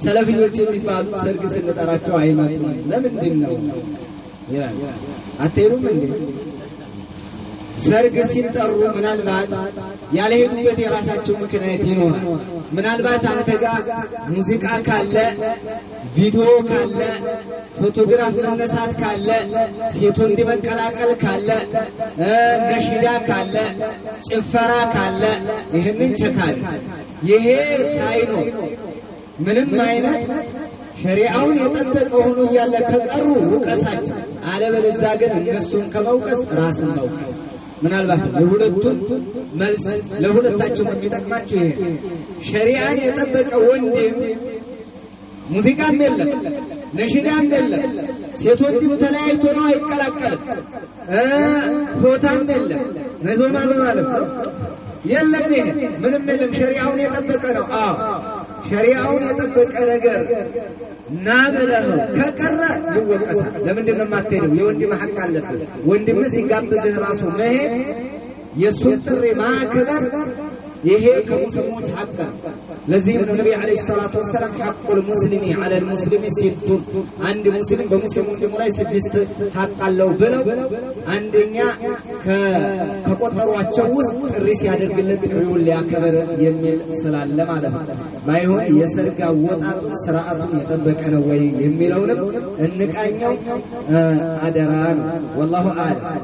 ሰለፊዎች የሚባሉት ሰርግ ስንጠራቸው አይመጡም። ለምንድን ነው ይላል። አትሄዱም እንዴ? ሰርግ ሲጠሩ ምናልባት ያልሄዱበት የራሳቸው ምክንያት ይኖራል። ምናልባት አንተ ጋር ሙዚቃ ካለ፣ ቪዲዮ ካለ፣ ፎቶግራፍ መነሳት ካለ፣ ሴት ወንድ መቀላቀል ካለ፣ ነሽዳ ካለ፣ ጭፈራ ካለ ይህንን ቸካል። ይሄ ሳይኖር ምንም አይነት ሸሪዓውን የጠበቀ ሆኖ እያለ ከቀሩ ውቀሳቸው። አለበለዚያ ግን እነሱን ከመውቀስ ራስን መውቀስ። ምናልባት የሁለቱም መልስ ለሁለታቸው የሚጠቅማቸው ይሄ ሸሪዓን የጠበቀ ወንድም ሙዚቃም የለም፣ ነሽዳም የለም፣ ሴት ወንድም ተለያይቶ ነው አይቀላቀልም፣ ሆታም የለም፣ መዞማ በማለት ነው የለም፣ ይሄ ምንም የለም። ሸሪዓውን የጠበቀ ነው። አዎ፣ ሸሪዓውን የጠበቀ ነገር ና ብለህ ከቀረ ይወቀሳል። ለምንድን ነው የማትሄደው? የወንድም ሐቅ አለብህ። ወንድም ሲጋብዝህ ራሱ መሄድ፣ የእሱን ጥሪ ማክበር ይሄ ከሙስሊሞች ሐቅ ነው። ለዚህም ነው ነቢ ዓለይሂ ሰላቱ ወሰላም ሐቁል ሙስሊሚ ዐለል ሙስሊሚ ሲቱን፣ አንድ ሙስሊም በሙስሊም ወንድሙ ላይ 6 ሐቅ አለው ብለው አንደኛ ከቆጠሯቸው ውስጥ ጥሪ ሲያደርግለት ጥሪውን ሊያከብር የሚል ስላለ ማለት ነው። ባይሆን የሰርግ አወጣጡን ስርዓቱን የጠበቀ ነው ወይ የሚለውንም እንቃኘው፣ አደራ ነው። ወላሁ አዕለም።